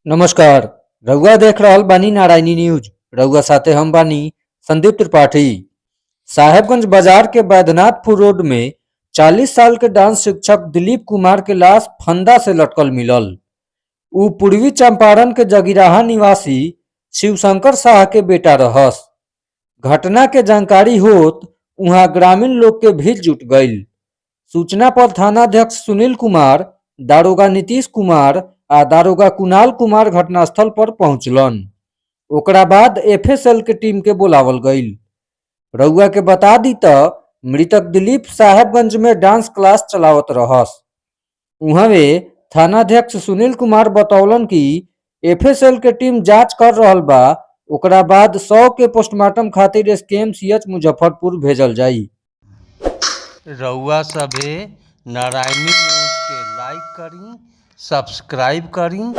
नमस्कार, रउआ देख रहल बानी नारायणी न्यूज। रउआ साथे हम बानी संदीप त्रिपाठी। साहेबगंज बाजार के बैद्यनाथपुर रोड में 40 साल के डांस शिक्षक दिलीप कुमार के लाश फंदा से लटकल मिलल। उ पूर्वी चंपारण के जगीराहा निवासी शिवशंकर शाह के बेटा रहस। घटना के जानकारी होत उहां ग्रामीण लोग के भीड़ जुट गईल। सूचना पर थानाध्यक्ष सुनील कुमार, दारोगा नीतीश कुमार आ दारोगा कुणाल कुमार घटनास्थल पर पहुंचलन। ओकरा बाद एफएसएल के टीम के बुलावल गईल। रउआ के बता दी त मृतक दिलीप साहेबगंज में डांस क्लास चलावत रहस। उहवे थानाध्यक्ष सुनील कुमार बतौलन कि एफएसएल के टीम जांच कर रहल बा। ओकरा बाद शव के पोस्टमार्टम खातिर एसकेएमसीएच मुजफ्फरपुर भेजल जाई। रउआ सभे नारायणी न्यूज़ के लाइक करी, सब्सक्राइब करी।